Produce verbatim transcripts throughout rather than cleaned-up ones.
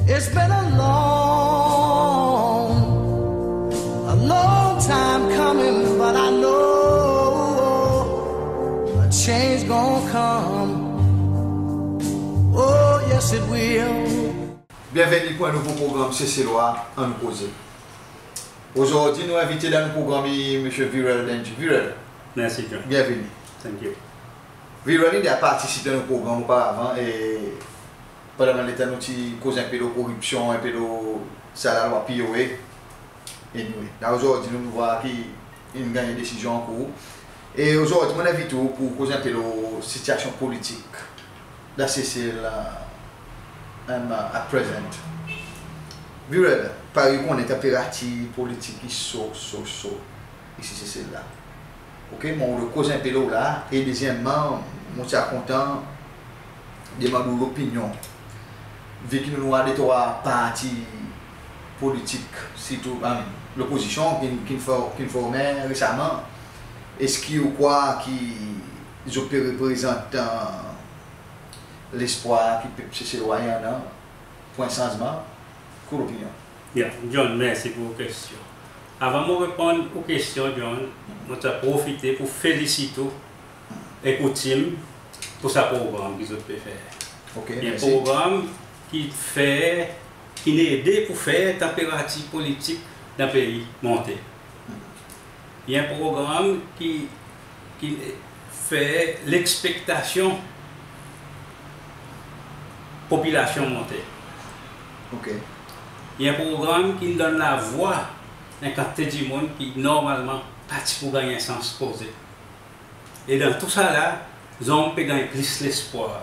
It's been a long, a long time coming, but I know a change gonna come. Oh, yes, it will. Byenveni pour en nouvo progranm Seselwa Annou Koze. Ozordi nou envite dan nou progranm i Msye Virel Dengie. Virel, mersi John, byenveni. Thank you. Virel i deza partisip dan nou progranm oparavan e pandan bann letan nou ti koz en pe lo koripsyon, en pe lo sa lalwa P O A. Anyway, la ozordi nou, nou vwar ki in ganny desizyon an kour. E ozordi mon envit ou pour koz en pe lo sitiasyon politik dan Sesel, e, at present. Virel, parey ou konnen tanperatir politik i so, so, so isi Sesel la. OK, mon oule koz en pe lo la. E dezyenmman, mon ti a kontan demann ou lopinyon. Vi ki nou, nou war detrwa parti politik, sirtou, I mean, lopozisyon ki'n, ki'n for-, ki'n formen resaman, eski ou krwar ki zot pe reprezant lespwar ki pep Seselwa i annan pour en sanzman? Ki ou lopinyon? Ya, John, mersi pour ou kestyon. Avan mon reponn ou kestyon, John, mon ti a profite pour felisit ou ek ou tim pour sa progranm ki zot pe fer. OK, mersi. En progranm ki fer, ki'n ede pour fer tanperatir politik dan pei monte. I en progranm ki, ki fer lekspektasyon popilasyon monte. OK. I en progranm ki'n donn lavwa en kantite dimoun ki normalman pa ti pou ganny en sans koze. E dan tou sa la, zonm pe ganny plis lespwar.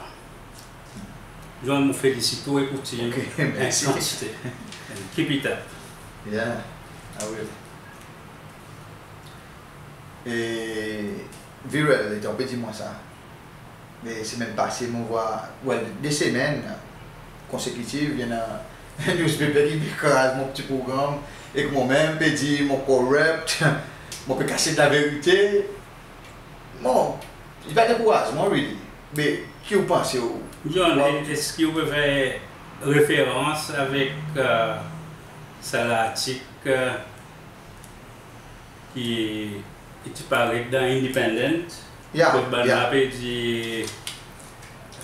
John, mon felisit ou ek ou tim. OK, mersi. En kantite. Keep it up. Yeah, I will. E Virel, letan ou pe dir mwan sa, me semenn pase mon vwar, well, de semenn konsekitiv, i annan newspaper ki pe kraz mon pti progranm, ek mwan menm pe dir mon corrupt, mon pe kasyet laverite. Bon, i pa dekouraz mwan, really. Me ki ou panse ou? John, eski ou pe fer referans avek, e, sa lartik, e, ki, ki ti paret dan Independent, ya, kot bann la pe dir,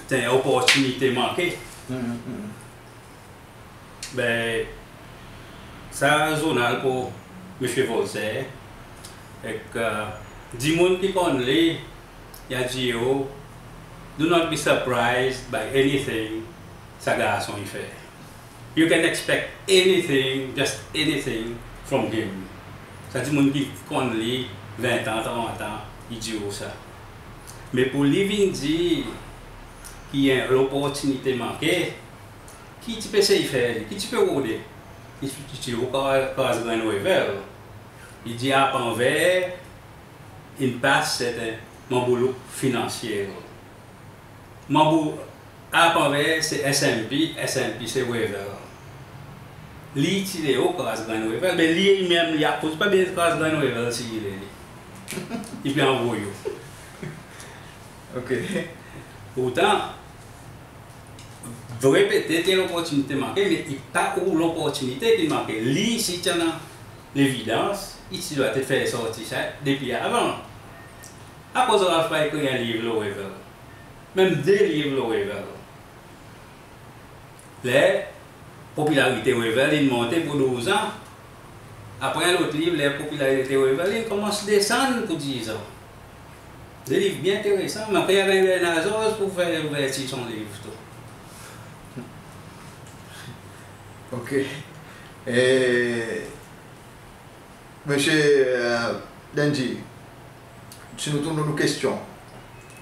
ti en oportinite manke. Mm, mm. Ben, sa zournal pou Msye Voltaire, ek, e, dimoun ki konn li, i a dir ou, do not be surprised by anything sa garson i fer. You can expect anything, just anything from him. Sa dimoun ki konn li ven an, trant an, i dir ou sa. Me pour li vin dir ki en loportinite manke, ki ti pe sey fer li, ki ti pe rode, ki ti, ki ti ou kra-, kraz grenn Wavel. I dir Harper Vert in pas serten manboulouk finansyel. Manbou Harper Vert se S N P, S N P se Wavel. Li ti le ou kraz grenn Wavel, me li menm li akoz pa bezwen kraz grenn Wavel si i le li. I pe anvoy ou. OK. Pourtan, vre petet i en loportinite manke, me i pa ou loportinite ki manke. Li, si ti annan levidans, i ti devret fer sorti sa depi avan. Akoz Ralph pa ekrir en liv lo Wavel? Menm de liv lo Wavel. Ler popilarite Wavel in monte pour douz an. Apre en lot liv, ler popilarite Wavel in konmans desann pour diz an. De liv byen enteresan, me apre i a ganny Bernard Georges pour fer louvertir son liv tou. OK. E Msye, e, Dengie, si nou tourn nou kestyon,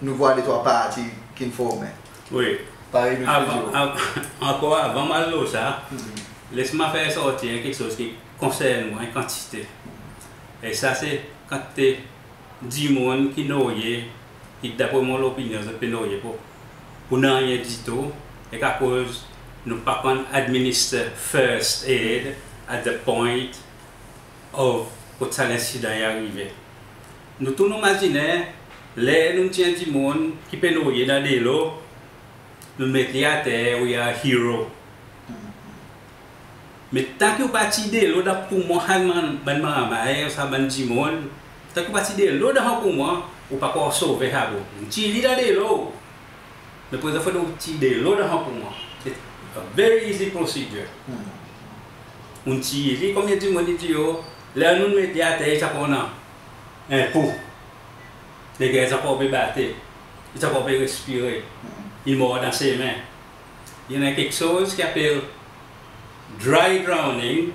nou vwar detrwa parti ki'n formen. Wi. Parey nou ti pe dir. Avan, av-, ankor avan mon al lo sa, les mwan fer sorti en keksoz ki konsern mwan, en kantite. E sa se kantite dimoun ki norye, ki dapre mon lopinyon, zot pe norye pour, pour nanryen ditou, e akoz nou pa konn administer first aid at the point of kot sa lensidan i arive. Nou tou nou mazinen, ler nou ti en dimoun ki pe norye dan delo, nou met li ater, we are hero. Me tan ki ou pa tir delo dan poumon sa bann, bann marmay, sa bann dimoun, tan ki ou pa tir delo dan son poumon, ou pa kapab sove sa boug. Tir li dan delo. Me prezan fodre ou tir delo dan son poumon. It's a very easy procedure. Ou tir li, konbyen dimoun i dir, ler nou'n met li ater, i ti a kontan en pou. Leker i ti a kontan bate, i ti a kontan respire, i mor dan semen. I annan keksoz ki apel dry drowning,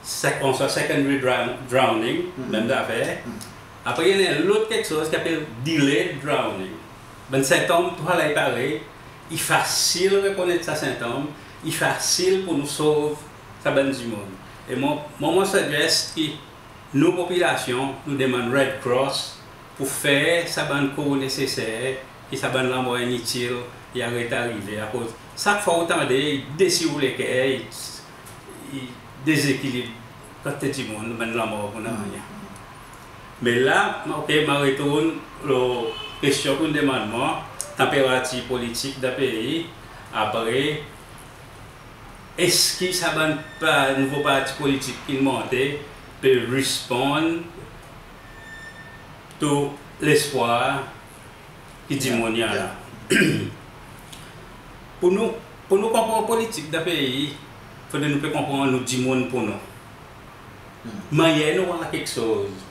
sek-, ouswa secondary drown-, drowning, menm zafer. Apre i annan lot keksoz ki apel delayed drowning. Bann sentonm toulezde i parey, i fasil rekonnet sa sentonm, i fasil pour nou sov sa bann dimoun. E mwan, mwan mon suggest ki nou popilasyon, nou demann Red Cross pour fer sa bann kou neseser, ki sa bann lanmor initil i aret arive. Akoz sak fwa ou tande, i desi ou leker, i, i dezekilib kantite dimoun, bann lanmor pour nanryen. Me la, ok, mon retourn lo kestyon ki ou'n demann mwan, tanperatir politik dan pei, apre, eski sa bann pa-, nouvo parti politik ki'n monte pe respond to lespwar ki dimoun i annan? Pour nou, pour nou konpran politik dan pei, fodre nou pe konpran nou dimoun pour nou. Mannyer nou war keksoz.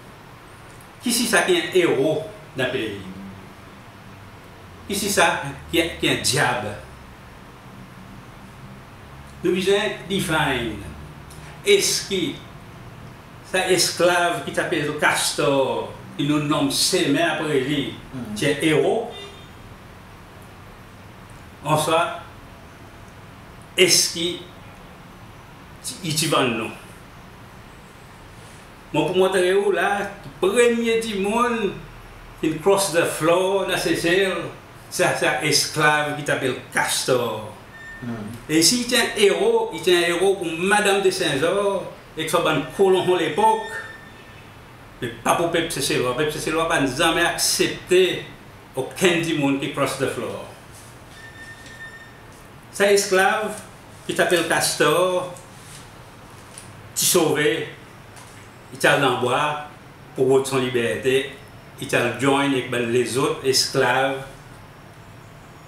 Kisisa ki en ero dan pei? Kisisa ki, ki en dyab? Nou bezwen define. Eski sa esklav ki ti apel Castor, ki nou'n nonm semen apre li, ti en ero? Ouswa eski i ti vann nou? Mon pou montre ou la, premye dimoun ki'n cross the floor dan Sesel, sa, sa esklav ki ti apel Castor. E si i ti en ero, i ti en ero pour Madanm de Saint-Georges ek son bann kolon lepok, me pa pour pep Seselwa. Pep Seselwa pa'n zanmen aksepte okenn dimoun ki cross the floor. Sa esklav ki ti apel Castor ti sove, i ti al dan bwa pour rod son liberte, i ti al join ek bann lezot esklav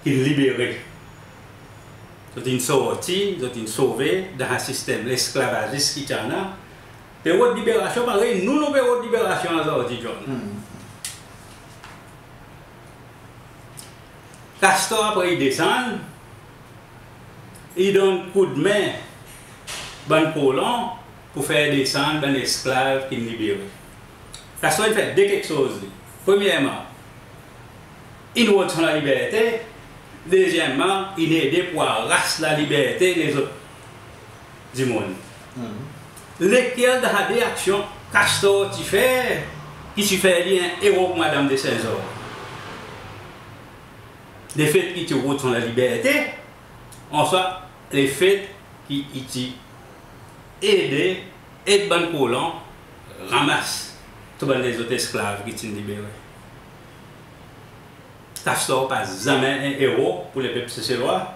ki'n libere. Zot in sorti, zot in sove dan sa sistenm lesklavazis ki ti annan. Pe rod liberasyon parey nou, nou pe rod liberasyon ozordi, John. Castor apre i desann, i donn koudmen bann kolon pour fer desann bann esklav ki'n libere. Castor in fer de keksoz li. Premyerman, in rod son laliberte. Dezyenmman, in ede pour aras laliberte lezot dimoun. Lekel dan sa de aksyon Castor ti fer ki ti fer li en ero pour Madanm de Saint-Georges? Lefet ki i ti rod son laliberte, ouswa lefet ki i ti ede, ed bann kolon ranmas tou bann lezot esklav ki ti'n libere? Castor pa zanmen en ero pour lepep Seselwa.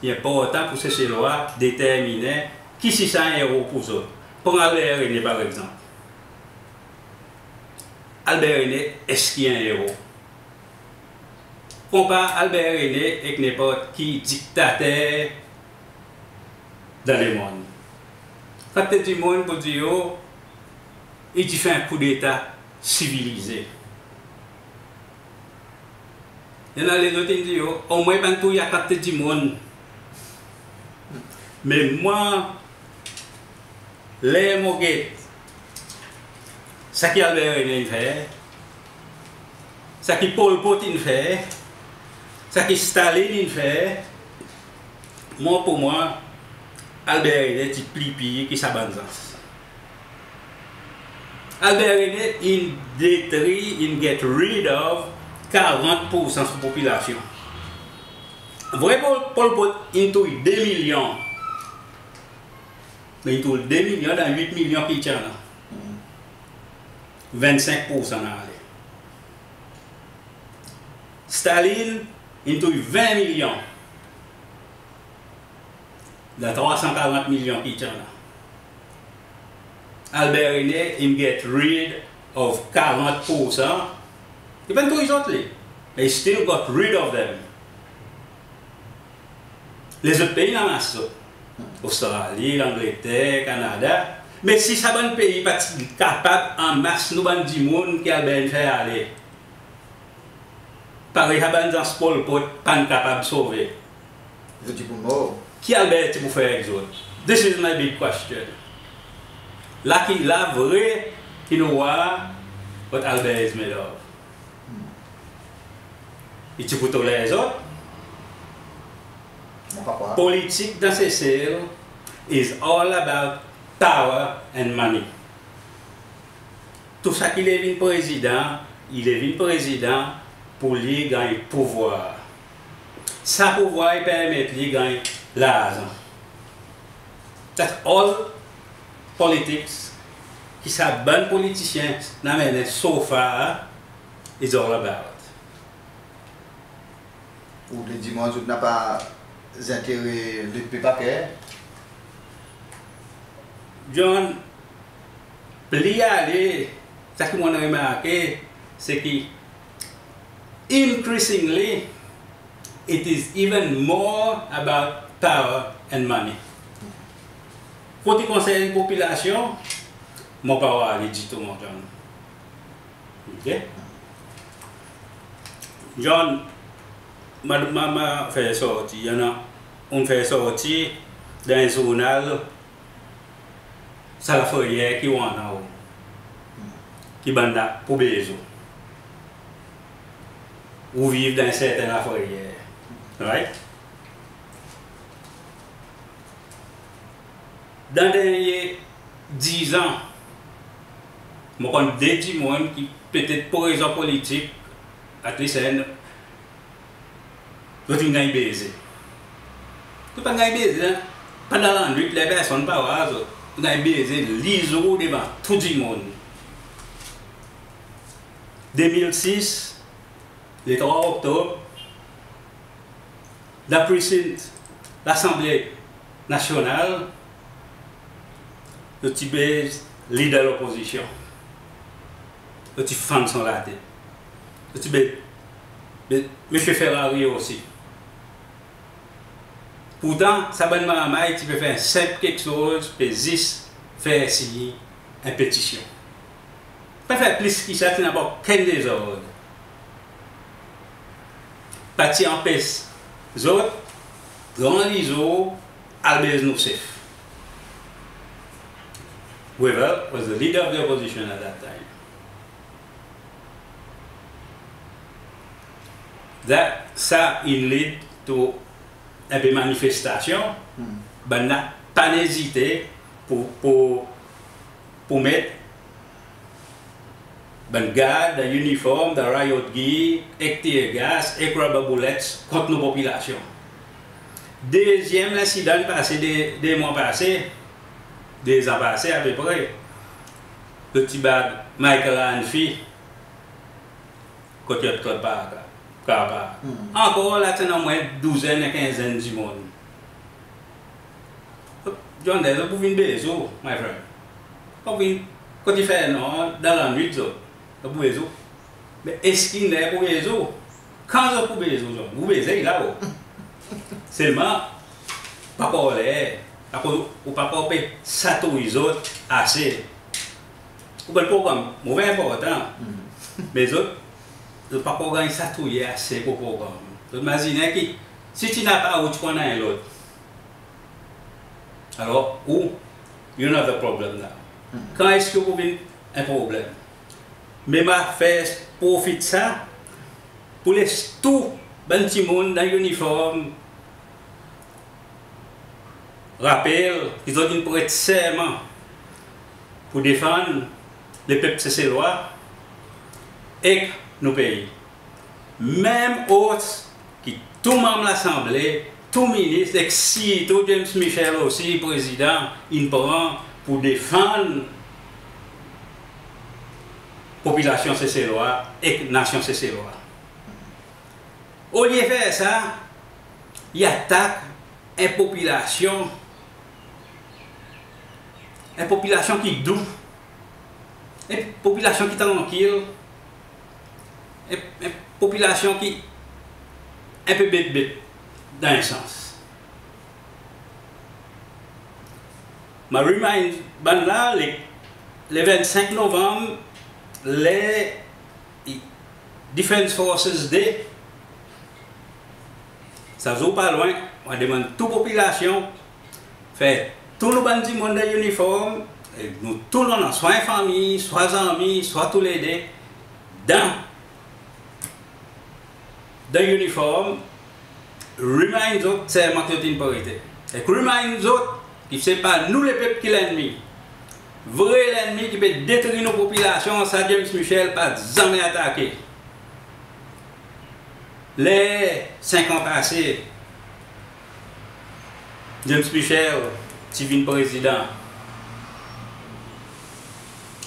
I enportan pour Seselwa determinen kisisa en ero pour zot. Pran Albert René par egzanp. Albert René, eski en ero? Konpar Albert René ek nenport ki diktater dan lemonn. Kantite dimoun pou dir ou, i ti fer en koudeta sivilize. I annan lezot in dir ou, omwen pa'n touy sa kantite dimoun. Me mwan, ler mon get sa ki Albert René in fer, sa ki Pol Pot in fer, sa ki Stalin in fer, mwan, pour mwan, Albert René ti pli pir ki sa bann zans. Albert René in detri, in get rid of karant poursan son popilasyon. Vre, Pol, Pol Pot in touy de milyon. Me in touy de milyon dan wit milyon ki i ti annan. Vennsenk poursan in ale. Stalin in touy ven milyon dan trwa san karant milyon ki i ti annan. Albert René in get rid of karant poursan. I pa'n touy zot li, but he still got rid of them. Lezot pei in anmas zot, Ostrali, Langleter, Kanada. Me si sa bann pei pa ti kapab anmas nou bann dimoun ki Albert in fer ale, parey sa bann zans Pol Pot pa'n kapab sove, zot ti pou mor. Ki Albert ti pou fer ek zot? This is my big question. La ki, la vre ki nou war what Albert is made of. I ti pou toler zot? Mon pa krwar. Politik dan Sesel is all about power and money. Tou sa ki le vin prezidan, i le vin prezidan pour li ganny pouvwar. Sa pouvwar i permet li ganny larzan. That's all politics ki sa bann politisyen in anmennen so far is all about. Ou le dir mwan zot napa zentere lepep a ker? John, pli ale, sa ki mon'n remarke, se ki increasingly it is even more about power and money. Kot i konsern popilasyon, mon pa war li ditou, mon John. OK? John, ma, ma, ma fer sorti, i annan, ou'n fer sorti dan en zournal, sa lafreyer ki ou annan ou, ki bann la pou beze ou. Ou viv dan en serten lafreyer, right? Dan dernyen dizan, mon konn de dimoun ki petet pour rezon politik, at least enn, zot in ganny beze. Zot pa'n ganny beze pandan lannwit, ler personn pa war zot, zot in ganny beze lizour devan tou dimoun. De mil sis, le trwa Oktob, dan precinct Lasanble Nasyonal, zot ti beze Leader Lopozisyon. Zot ti fann son latet. Zot ti beze, beze Msye Ferrari osi. Pourtan, sa bann marmay ti pe fer senp keksoz, pe zis fer siny en petisyon. Pa fer plis ki sa, ti napa okenn dezord. Pa ti anpes zot, gran lizour, al beze nou sef. Wavel was the leader of the opposition at that time. That, sa in lead to en pe manifestasyon. Hmm. Bann la pa'n ezite pour, pour, pour met bann gard dan iniform, dan riot gear, ek tear gas, ek rubber bullets kont nou popilasyon. Dezyenm lensidan pase de, de mwan pase, de zan pase apepre, zot ti bat Michael Hanfy kot Yacht Club Car Park. Hmm. Ankor la ti annan omwen douzenn, en kenzenn dimoun. John, zot pou vin beze ou, my friend. Zot pou vin, kot i fer nwanr, dan lannwit zot, zot pou beze ou. Me eski ler pou beze ou? Kan zot pou beze ou, John? Ou beze la ou. Selman, pa ankor ler, akoz ou pa ankor pe satouy zot ase. Ou bann progranm, mon vre enportan. Hmm. Me zot, zot pa ankor ganny satouye ase pour progranm. Zot mazinen ki, si ti napa ou, ti pou annan en lot. Alor, ou, you're not the problem now. Hmm. Kan eski ou pou vin en problenm? Me mon a fer profit sa pour les tou bann dimoun dan iniform rapel ki zot in pret serman pour defann lepep Seselwa ek nou pei. Menm ot ki tou manm Lasanble, tou minis, ek sirtou James Michel osi, Prezidan, in pran pour defann popilasyon Seselwa ek nasyon Seselwa. Olye fer sa, i atak en popilasyon, en popilasyon ki dou, en popilasyon ki trankil, en, en popilasyon ki en pe bet-bet dan en sans. Mon a remind bann la, le, le vennsenk Novanm, ler Defence Forces Day, sa zour pa lwen, mon a demann tou popilasyon, fer tou nou bann dimoun dan iniform, e nou tou nou annan swa en fanmir, swa zanmi, swa toulede, dan, dan iniform, remind zot serman ki zot in prete. E remind zot ki se pa nou lepep ki lennmi. Vre lennmi ki pe detri nou popilasyon, sa James Michel pa zanmen atake. Ler senk an pase, James Michel ti vin Prezidan,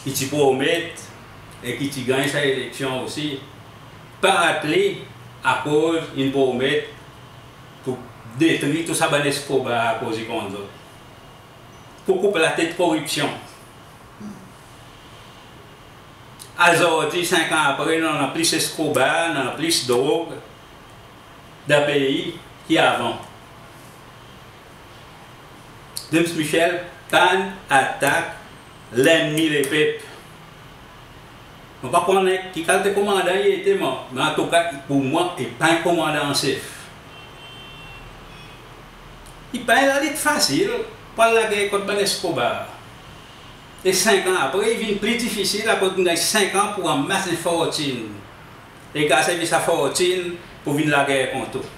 i ti promet e ki ti ganny sa eleksyon osi, partly akoz in promet pour detri tou sa bann eskobar akoz i kont zot, pour koup latet koripsyon. Azordi, senk an apre, nou annan plis eskobar, nou annan plis drog dan pei ki avan. James Michel pa'n atak lennmi lepep. Mon pa konnen ki kalite komandan i ete, mwan, me antouka, pour mwan, i pa en komandan an sef. I pa en lalit fasil pour al lager kont bann eskobar. E senk an apre, i vin pli difisil akoz in ganny senk an pour anmas en fortin. E i kapab servi sa fortin pour vin lager kont ou.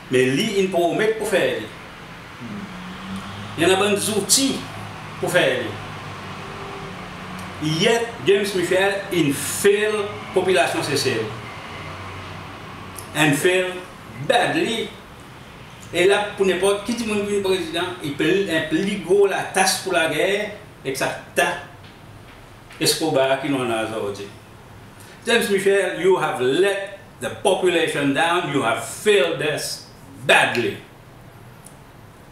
Me li in promet pour fer li. I annan bann zouti pour fer li. Yet James Michel in fail popilasyon Sesel. And fail badly. E la pour nenport ki dimoun ki vin Prezidan, i pe en pli gro latas pour lager ek sa ta eskobar ki nou annan azordi. James Michel, you have let the population down, you have failed us badly.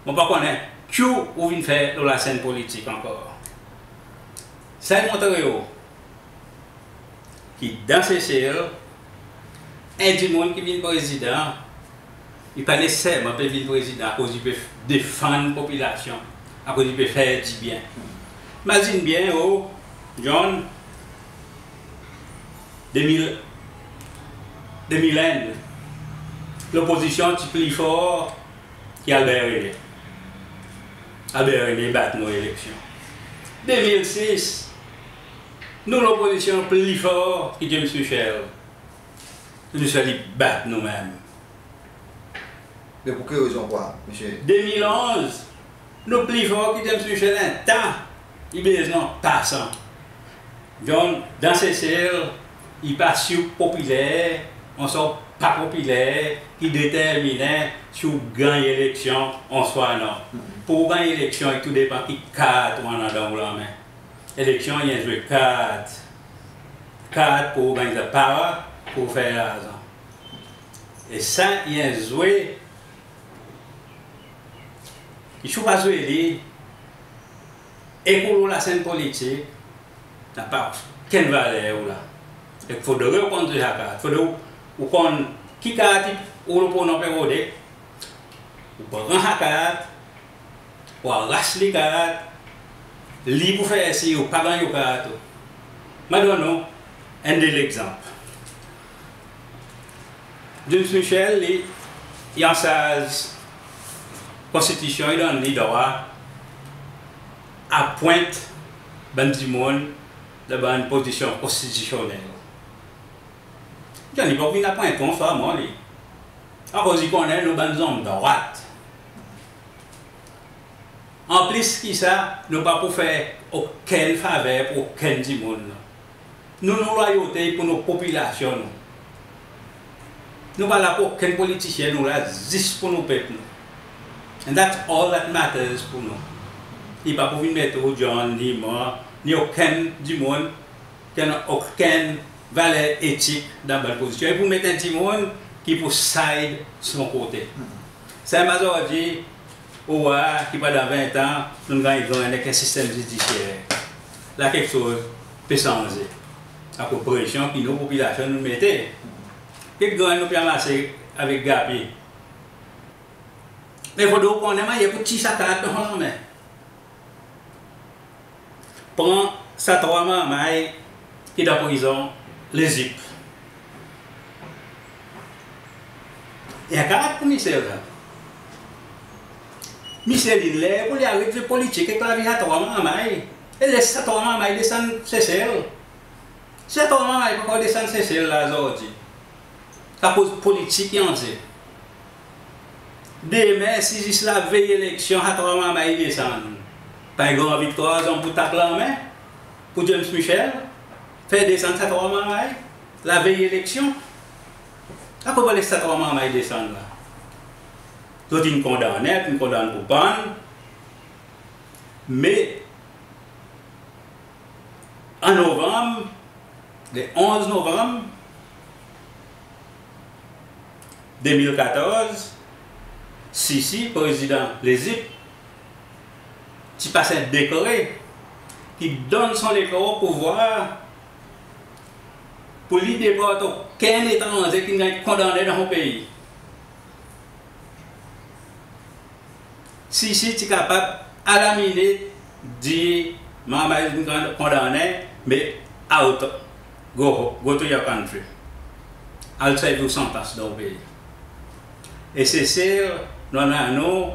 Mon pa konnen ki ou vin fer lo lasenn politik ankor. Sa i montre ou ki dan Sesel, en dimoun ki vin Prezidan, i pa neseserman pe vin Prezidan akoz i pe defann popilasyon, akoz i pe fer dibyen. Mazin byen ou, John, de mil, de mil enn, lopozisyon ti pli for ki Albert René. Albert René bat nou eleksyon. De mil sis, nou lopozisyon pli for ki James Michel. James Michel i bat nou menm. Me pour ki rezon kwa, msye? De mil onz, nou pli for ki James Michel en ta, i bezwen pasan. Donk, dan Sesel, i pa si ou popiler, answa ou pa popiler, ki determinen si ou ganny eleksyon, answa non. Pour ou ganny eleksyon, i tou depan ki kart ou annan dan ou lanmen. Eleksyon, i en zwe kart. Kart pour ou ganny the power, pour ou fer larzan. E sa, i en zwe ki si ou pa zwe li, ek ou lo lasenn politik, napa okenn valer ou la. E fodre ou konn zwe sa kart. Fodre ou, ou konn ki kart ou lo pronon pe rode. Ou pran sa kart, ou aras li kart, li pour fer sir ou pa ganny ou kart ou. Mon a donn ou en de legzanp. James Michel, li, i ansarz konstitisyon, i donn li drwa apwent bann dimoun dan bann pozisyon konstitisyonnel. Donk, li pa pou vin apwente answa mwan li. Akoz i konnen nou bann zonm drwat. Anplis ki sa, nou pa pou fer okenn faver pour okenn dimoun. Nou, nou lwayote pour nou popilasyon nou. Nou pa la pour okenn politisyen, nou la zis pour nou pep nou. And that's all that matters pour nou. I pa pou vin met ou, John, ni mwan, ni okenn dimoun ki annan okenn valer etik dan bann pozisyon. I pou met en dimoun ki pou side son kote. Sa mazordi, ou war ki pandan ven an, nou'n ganny zwenn ek en sistenm zidisyer. La keksoz pe sanze. Akoz presyon ki nou popilasyon nou'n mete. Kek grenn nou pe anmase avek gapi. Me fodre ou konnen mannyer pour tir sa kart dan lanmen. Pran sa trwa marmay ki dan prizon Lezip. E en kart pour Michel sa. Michel, i ler pour li aret zwe politik ek lavi sa trwa marmay. E les sa trwa marmay desann Sesel. Sa trwa marmay pa ankor desann Sesel la ozordi. Akoz politik i an ze. Demen, si zis lavey eleksyon, sa trwa marmay i desann. Pa en gran viktwar, zot pou tap lanmen pour James Michel, fer desann sa trwa marmay, lavey eleksyon. Akoz pa les sa trwa marmay desann la? Zot in kondannen, in kondann pour pann. Me, an Novanm, le onz Novanm de mil katorz, Sisi, prezidan Lezip, ti pas en dekre ki donn son lekor pouvwar pour li deport okenn etranze ki'n ganny kondannen dan son pei. Sisi ti kapab a la minit dir marmay in kondannen, me out, go, go to your country. Al servi ou santans dan ou pei. E Sesel, nou annan nou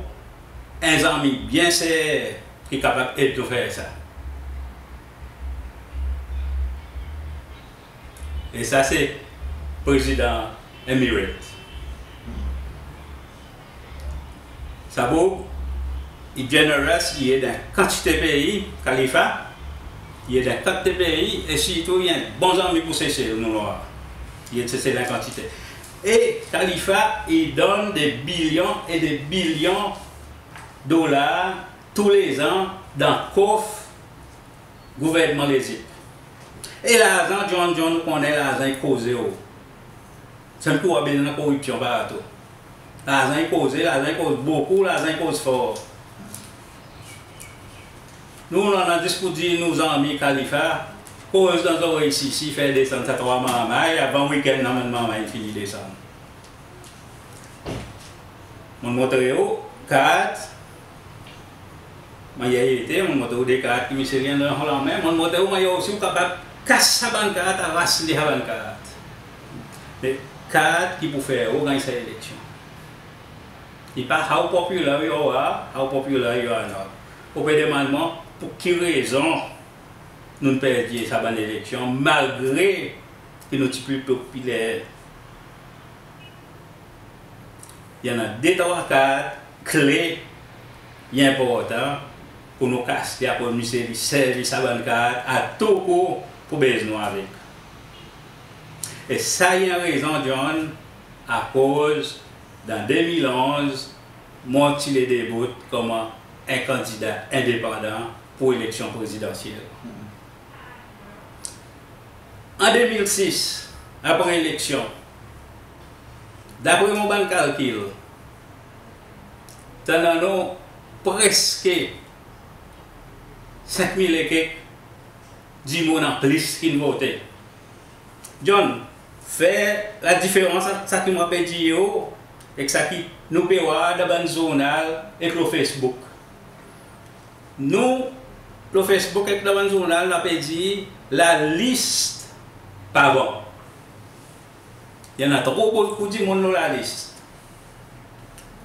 en zanmi byen ser ki kapab ed nou fer sa. E sa se prezidan Emirate. Sa boug i generous, i ed en kantite pei, Khalifa, i ed en kantite pei, e sirtou i en bon zanmi pour Sesel, nou war. I ed Sesel en kantite. E Khalifa i donn de bilyon e de bilyon dolar toulezan dan kof gouvernman Lezip. E larzan, John, John, ou konnen larzan i koze, o. Sanmenm ki ou war byen annan koripsyon partou. Larzan i koze, larzan i koz bokou, larzan i koz for. Nou, nou annan zis pour dir nou zanmi Khalifa, koz dan zorey Sisi, fer desann sa trwa marmay, avan wikenn la, bann marmay in fini desann. Mon'n montre ou kart, mannyer i ete, mon'n montre ou de kart ki Michel i annan dan lanmen, mon'n montre ou mannyer osi ou kapab kas sa bann kart, aras li sa bann kart. Me kart ki pou fer ou ganny sa eleksyon. I pa how popular you are, how popular you are not. Ou pe demann mwan pour ki rezon nou'n perdi sa bann eleksyon, malgre ki nou ti pli popiler. I annan de trwa kart kle, i enportan pour nou kas li, akoz Michel i servi sa bann kart a tou kou pour bez nou avek. E sa i en rezon, John, akoz dan de mil onz, mon ti le debout konman en kandida endepandan pour eleksyon prezidansyel. An de mil sis, apre eleksyon, dapre mon bann kalkil, ti annan preske senk mil e kek dimoun an plis ki'n vote. John, fer ladiferans ant sa ki mon pe dir ou ek sa ki nou pe war dan bann zournal ek lo Facebook. Nou, lo Facebook ek dan bann zournal, nou pe dir lalis pa bon. I annan tro bokou dimoun lo lalis.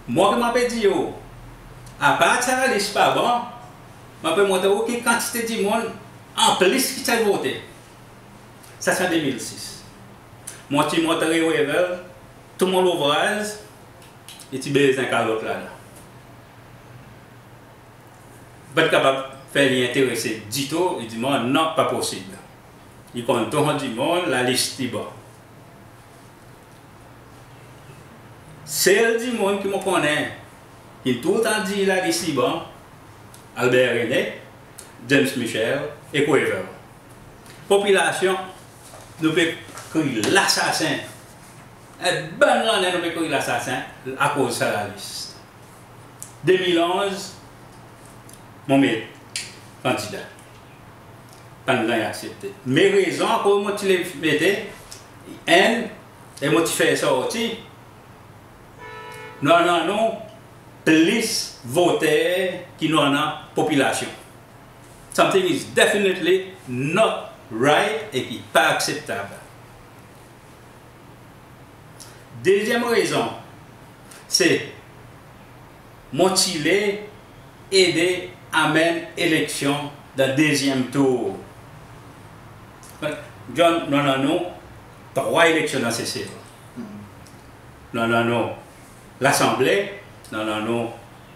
Mwan ki mon pe dir ou, apard sa lalis pa bon, mon pe montre ou ki kantite dimoun an plis ki ti al vote. Sa se an de mil sis. Mon ti montre Wavel tou mon louvraz, i ti bezwen kalot ladan. Pa ti kapab fer li enterese ditou, i dir mwan, non, pa posib. I konn tou son dimoun, lalis ti bon. Sel dimoun ki mon konnen ki'n toultan dir lalis ti bon, Albert Rene, James Michel ek Wavel. Popilasyon, nou pe kriy lasasen. En bann lannen nou pe kriy lasasen akoz sa lalis. De mil onz, mon met kandida. pa'n ganny aksepte. Me rezon akoz mon ti le mete, enn, e mon ti fer sorti, nou annan nou plis voter ki nou annan popilasyon. Something is definitely not right e ki pa akseptab. Dezyenm rezon, se mon ti le ede anmenn eleksyon dan dezyenm tour. John, nou annan nou trwa eleksyon dan Sesel. Nou annan nou Lasanble, nou annan nou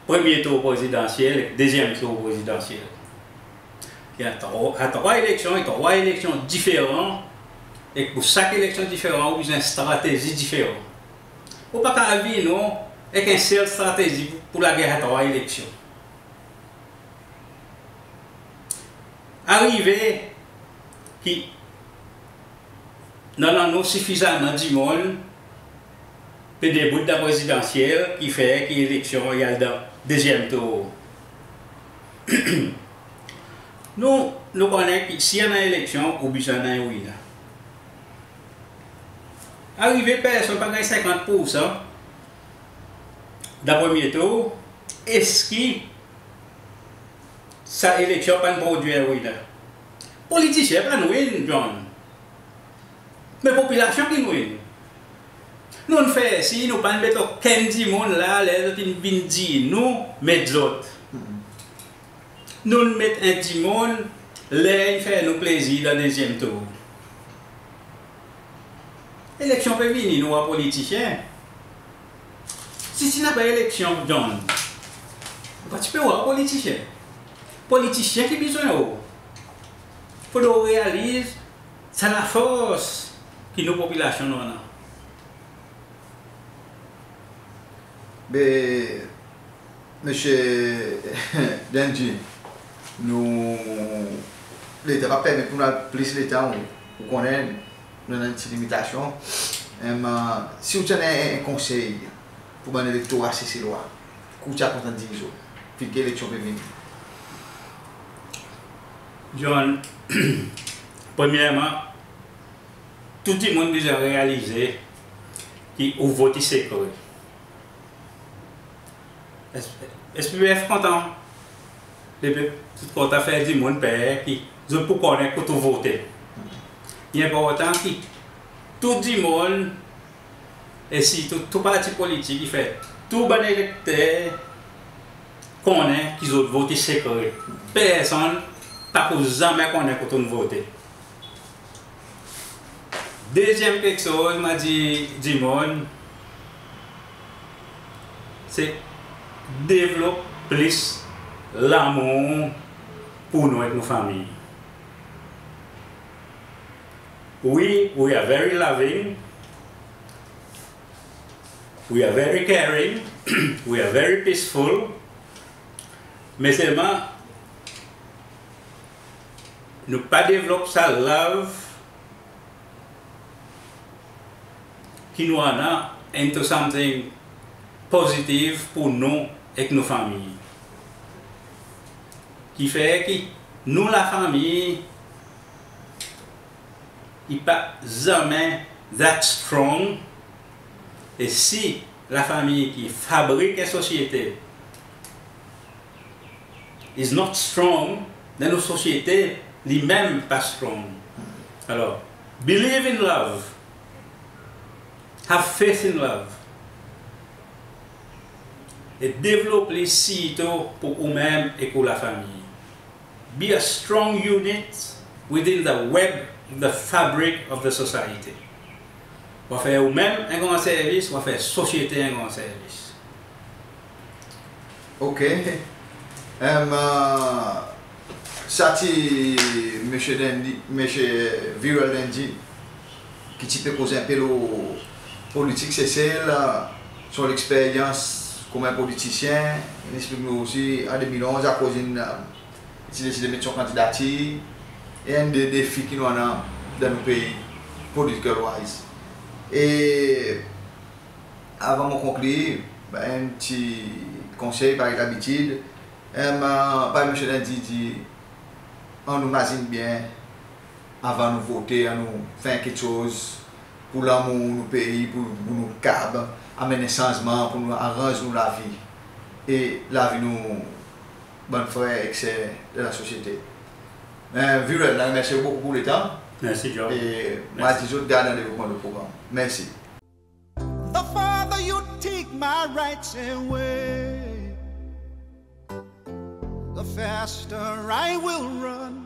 premye tour prezidansyel ek dezyenm tour prezidansyel. I annan trwa, trwa eleksyon, e trwa eleksyon diferan, e pour sak eleksyon diferan, ou bezwen stratezi diferan. Ou pa kapab vin ek en sel stratezi pour, pour lager trwa eleksyon. Arive ki nou annan nou sifizaman dimoun pe debout dan prezidansyel ki fer ki eleksyon i al dan dezyenm tour. Nou, nou konnen ki si i annan eleksyon, ou bezwen annan en winner. Arive personn pa ganny senkant poursan dan premye tour, eski sa eleksyon pa'n prodwir en winner? Politisyen pa'n win, John. Me popilasyon ki'n win. Nou'n fer sir nou pa'n met okenn dimoun la, ler zot in vin dir nou met zot. Nou'n met en dimoun ler in fer nou plezir dan dezyenm tour. Eleksyon pe vini, nou war politisyen. Si ti napa eleksyon, John, ou pa ti pe war politisyen. Politisyen ki bezwen ou. Fodre ou realiz sa lafors ki nou popilasyon nou annan. Be, Msye Dandy, nou, letan pa permet pour nou al plis letan, ou, ou konnen nou annan en pti limitasyon. Em, si ou ti annan en, en konsey pour bann elektora Seselwa, ki ou ti a kontan dir zot, fik eleksyon pe vini? John, premyerman, tou dimoun bezwen realize ki ou vot i sekre. S-, SPPF kontan, Lepep kontan fer dimoun per ki zot pou konnen kot ou vote. I enportan ki tou dimoun, e sirtou tou parti politik, i fer tou bann elekter konnen ki zot vot i sekre. Personn pa pou zanmen konnen kot ou'n vote. Dezyenm keksoz mon a dir dimoun, se devlop plis lamour pour nou ek nou fanmir. We, we are very loving, we are very caring, we are very peaceful, me selman nou pa devlop sa love ki nou annan into something pozitiv pour nou ek nou fanmir. Ki fer ki nou lafanmir i pa zanmen that strong, e si lafanmir ki fabrik en sosyete is not strong, then nou sosyete li menm pa strong. Alor, believe in love, have faith in love, e devlop li sirtou pour ou menm ek ou lafanmir. Be a strong unit within the web, the fabric of the society. Ou a fer ou menm en gran servis, ou a fer sosyete en gran servis. OK. Em, sa ti Msye Dandy, Msye Viral Dandy, ki ti pe koz en pe lo politik Sesel, son leksperyans konman politisyen, in eksplik nou osi an de mil onz akoz in, i ti deside met son kandidatir, e enn de defi ki nou annan dan nou pei, political wise. E avan mon konklir, bann pti konsey parey labitid, em, parey Msye Dandy dir, annou mazin byen Avan nou vote, annou fer keksoz pour lanmour nou pei, pour, pour nou kapab anmenn en sanzman, pour nou aranz nou lavi e lavi nou bann frer ek ser dan lasosyete. Viewers, nou remersye bokou pour letan. Mersi, John. E mon a dir zot gard dan devlopman nou progranm. Mersi. The farther you take my rights away, the faster I will run.